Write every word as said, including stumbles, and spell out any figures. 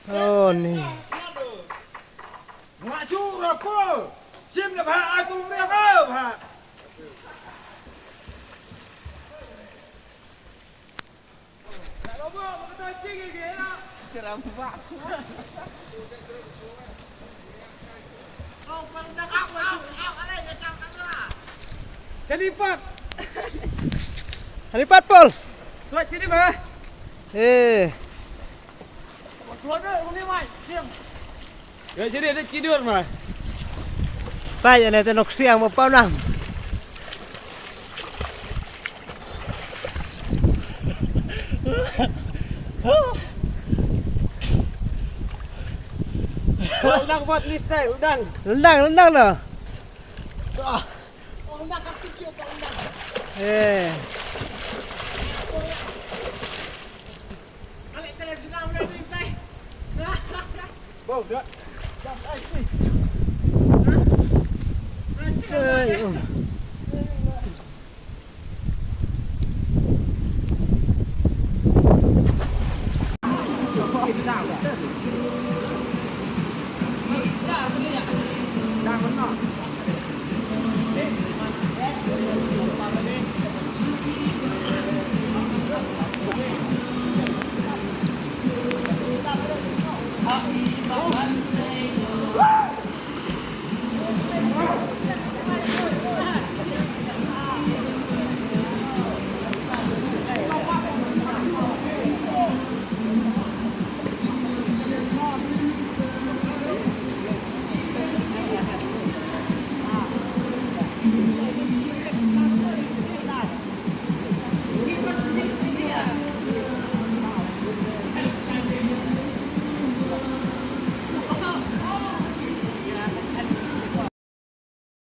Oh, ni. Sini pat. Sini pat, Paul. Suat sini, bah. Eh. Keluar deh, ini, Mai. Siap. Ya, sini ada cidur, Mai. Pai, ane te nok siang mo pau nang. Udang buat ni style, udang. Lendang, lendang dah. Eh. Bau, dah. Jam, eh, ni. Hey, oh.